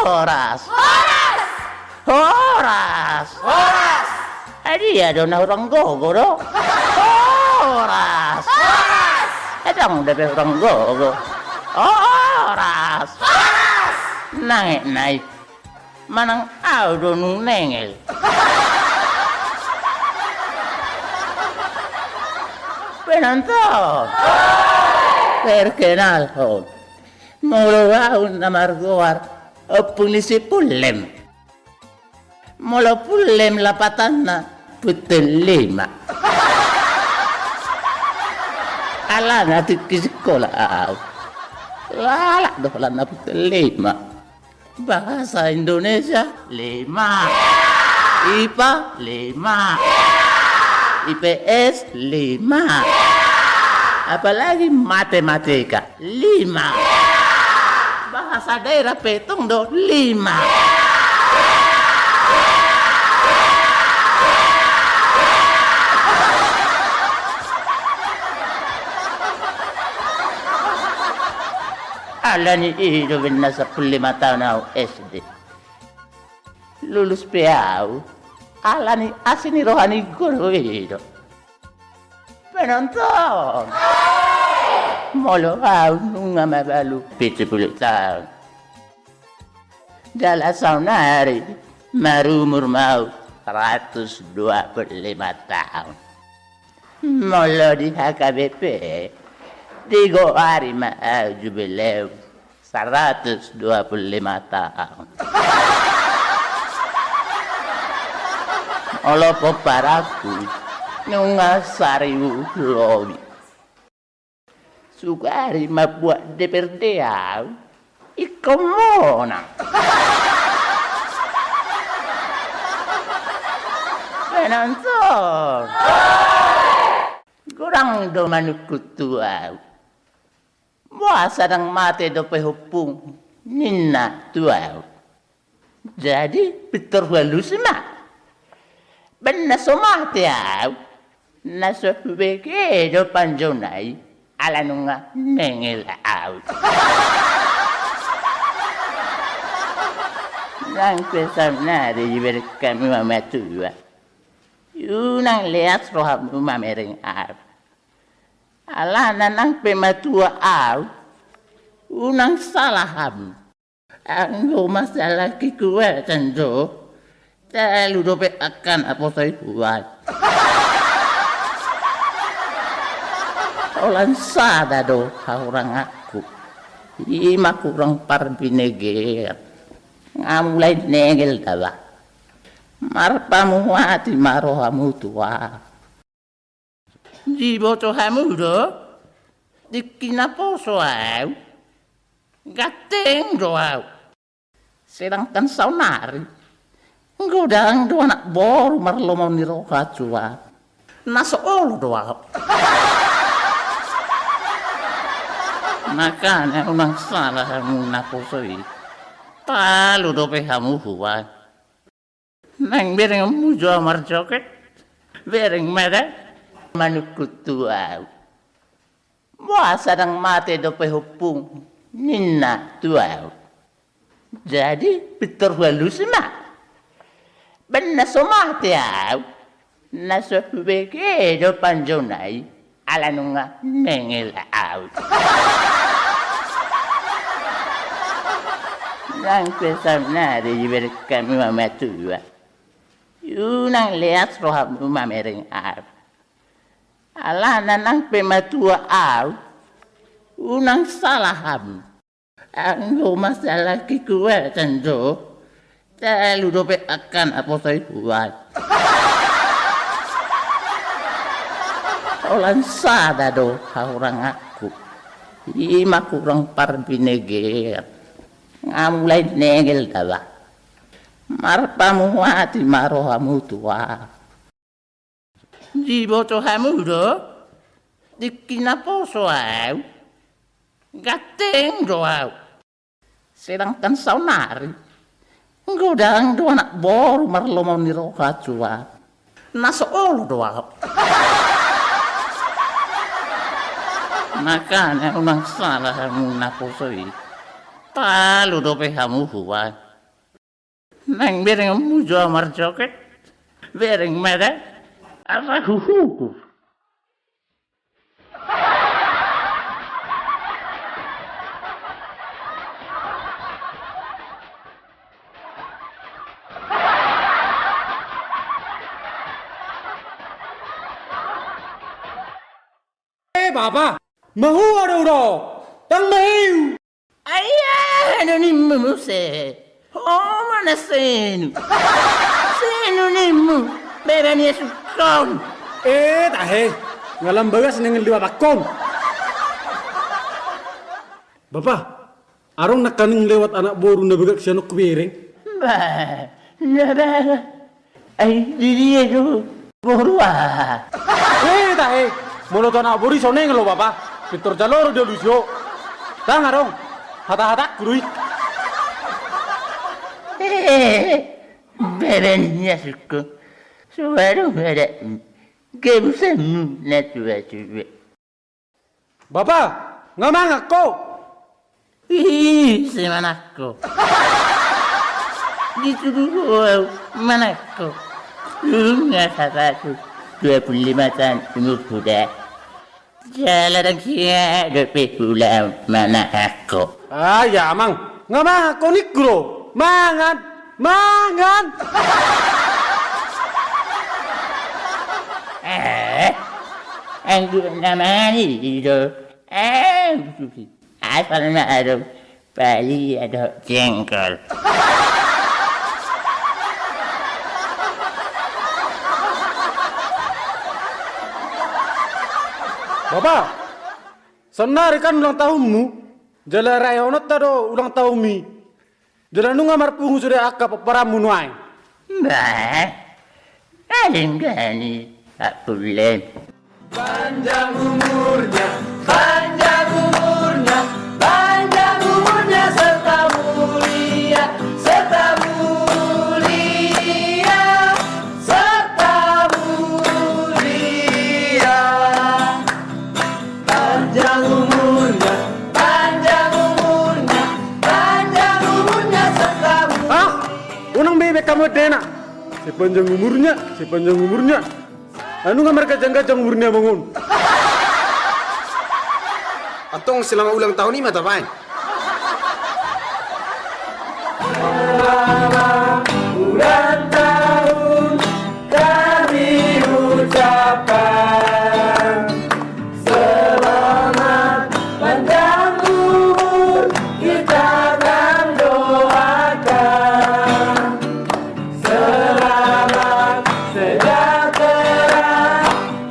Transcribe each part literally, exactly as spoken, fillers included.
Horas. Horas. Horas. Horas. Ai dia do na hurang gogo do? Horas. Horas. Adong dope hurang gogo. Horas. Horas. Nangek nai. Manang au do nunengel. Penonton. Perkenalhon. Molo au na margoar Ompung ni si Pullem. Molo Pullem lapatanna Putel Lima. Alana tingki sikola au. Lalap do alana Putel Lima. Bahasa Indonesia lima. IPA lima. IPS lima. Apalagi matematika lima. Bahasa daerah pe tong do lima. Alani i do umur na sampulu lima taon au SD. Lulus pe au alani asi ni roha ni guru i do. Penonton. Molo au nunga mabalu pitu pulu taon. Jala saonari marumur ma au saratus dua pulu lima taon. Molo di HKBP, digoari ma au jubileum saratus dua pulu lima taon. Olo pomparanku, nunga saribu lobi. Sugari mambuat DPRD au, ingkon monang. Penonton. Godang do manungkun tu au. Boasa ndang mate dope ompung, ninna tu au. Jadi pintor hualusi ma. Baen na so mate au, na so hubege do panjona i, ala nunga nengel au. Nang pe saonari dibereng hamu ma matua, unang leas rohamu mamereng au. Alana nang pe matua au, unang sala hamu. Anggo masalah kekuatan do, talu dope angka naposo i huaso. Holan sada do hahuranganku, i ma hurang parbinegean. Nga mulai nengel daba. Marpamuati ma rohamu tu au. Diboto hamu do, tingki naposo au, ganteng do au. Sedangkan saonari, godang do anak boru marlomo ni roha tu au. Na so olo do au. Makana unang sala hamu naposo i. Talu dope hamu huaso. Nang bereng hamu jo au marjoget, bereng ma da manungkun tu au. Boasa ndang mate dope ompung, ninna tu au. Jadi pintor hualusi ma. Baen na so mate au, na so hubege do panjona i, ala nunga nengel au. Nang pe saonari dibereng hamu ma matua, unang leas rohamu mamereng au. Alana nang pe matua au, unang sala hamu. Anggo masalah kekuatan do, talu dope angka naposo i huaso. Holan sada do hahuranganku, i ma hurang parbinegean. Nga mulai nengel daba. Marpamuati ma rohamu tu au. Diboto hamu do, tingki naposo au, ganteng do au. Sedangkan saonari, godang do anak boru marlomo ni roha tu au. Na so olo do au. Makana unang sala hamu naposo i. Talu dope hamu huaso. Nang bereng mujo marjoget, bereng mada, asa huhuku. Eh, bapa, mahua do huroha, ndang mahiu. Ai aha do nimmu muse? Ho ma na senu. Senu nimmu, bere ni asukon. Eh, tahe, nga lam bagas ningan liwa bakon. Bapa, adong nangkaning lewat anak boru na bagak sian on hubereng? Bah, na bagak. Ai di dia do boru aha? Eh, tahe, molo tu anak boru i songon i lo bapa, pintor jalo do dia alusi ho. Ndang adong, hata-hatangku do i. Eh, bere ni asukon. Suara bere. Gebusanmu na tua-tua. Bapa, nga mangan ho? Ih, ise mangan ho? Dituduh ho au mangan ho. Nunga sapatu dua puluh lima taon umurhu da. Jala ndang hea dope huula mangan ho. Ah, ya, amang. Nga mangan ho ningku do. Mangan, mangan. Eh, anggo na mangan i do. Eh, asal ma adong palia dohot jengkol. Bapa, saonnari kan ulang tahunmu, jala raihononta do ulang tahunmi. Jala nunga marpungu sude angka pomparanmu nuaeng. Bah, adong denggan i, Pak Pulem. Panjang umurnya, panjang umurnya, panjang umurnya serta mulia, serta mulia, serta mulia. Panjang umurnya, panjang umurnya, panjang umurnya serta mulia. Ah, unang bebek hamu ende na. Sepanjang umurnya, sepanjang umurnya. Anu nga marganjang-ganjang umurnya amang on. Antong selamat ulang tahun i ma tabaen. Selamat ulang tahun kami ucapkan. Selamat panjang umur kita akan doakan. Selamat sejahtera,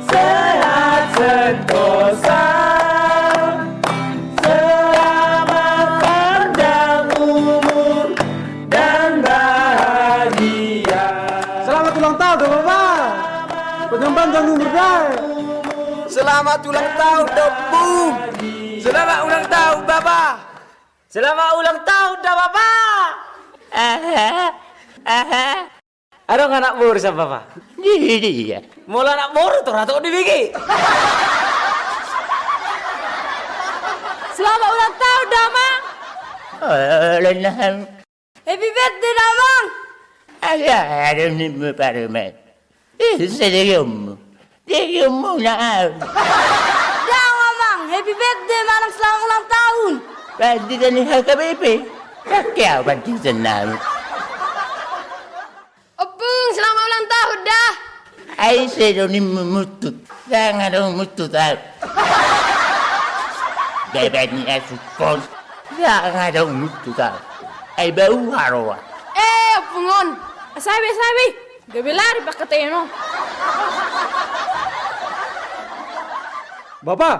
sehat sentosa. Selamat panjang umur dan bahagia. Selamat ulang tahun da bapa. Panjang-panjang umur da. Selamat ulang tahun da ompung. Selamat ulang tahun bapa. Selamat ulang tahun da bapa. Aha, aha. Adong anak boru sian bapa? Di dia. Molo anak boru tor hatop dibege. Selamat ulang tahun da amang. Happy birthday da amang. Aha do nimmu parumaen? Ise dengganmu? Dengganmu na au. Ndang amang, happy birthday manang selamat ulang tahun. Pandita ni H K B P. Pakke au pandita na au. Ompung, selamat ulang tahun da. Ai ise do nimmu muntut? Ndang adong muntut au. Baba ni asukon. Ndang adong muntut au. Ai bau haroa. Eh, ompung on. Sabe, sabe. Gabe lari pangkataion on. Bapa,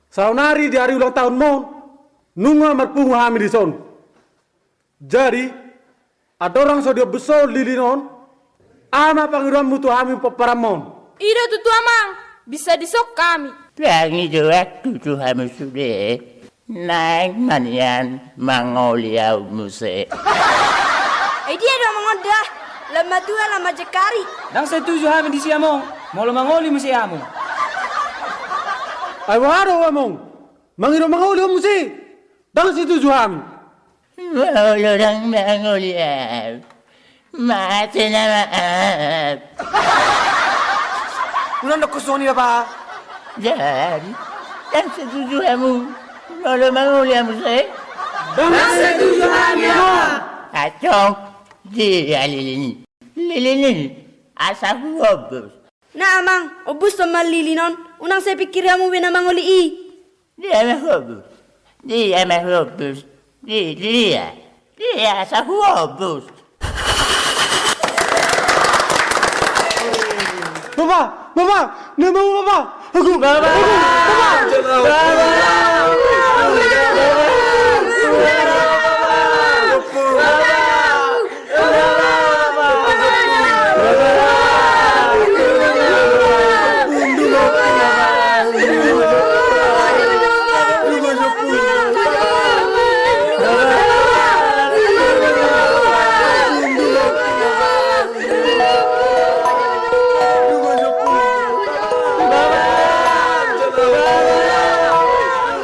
saonari di ari ulang tahunmon, nunga marpungu hami dison. Jadi, andorang so diombus ho lilin on, aha ma pangidoanmu tu hami pomparanmon? I do tutu amang, bisa dison hami. Pangidoanku tu hamu sude, naeng ma nian mangoli au muse. Ai dia do amang on da, lam matua lam manjangkari. Ndang setuju hami disi among, molo mangoli muse among. Ai boha do among, mangido mangoli ho muse? Ndang setuju hami. Molo ndang mangoli au, Mate nama. Unang dokkon songon i, Bapa. Jadi, ndang setuju hamu molo mangoli hamu ise? Ndang setuju hami, Bapa. Antong, dia lilin i. Lilin i, asa huombus. Na, Amang, ombushon ma lilin on, unang sai pikiri hamu be na mangoli i. Dia ma huombus? Dia ma huombus? Di, dia, dia asa huombus. Bapa, Bapa, na mau Bapa. Aku, Bapa, aku, Bapa. Bapa.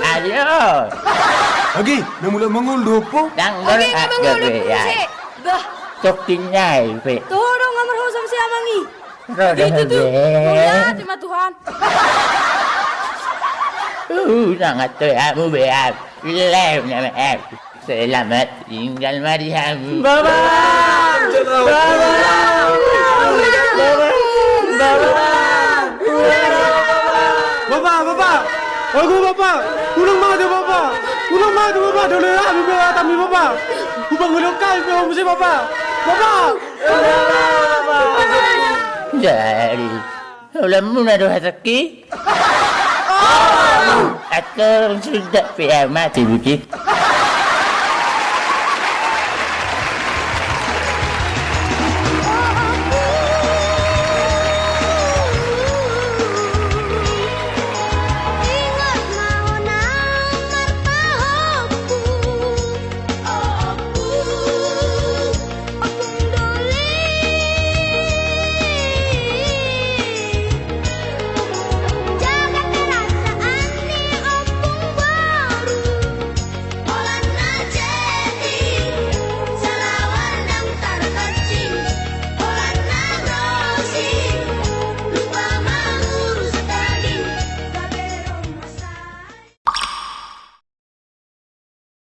Ayo. Agi, na mulak mangolu do ho? Ndang. Oke, mulak, na mangolu gabe, ya. Bah. Tokkin nai pe. Toho do nga marhosa muse amang i. Ro do ho be. Mauliate ma Tuhan. Uh, sangat tu hamu be, ah. Lem nama, eh. Selamat tinggal ma di hamu. Bapa! Bapa! Bapa! Bapa! Bapa! Ago Bapa! Unang mate Bapa! Unang mate Bapa! Dole hami be, hami Bapa! Hubang ulok kami be, muse Bapa! Bapa! Jadi, holan muna do hatangki? Atur sudah pe ahu mate buti.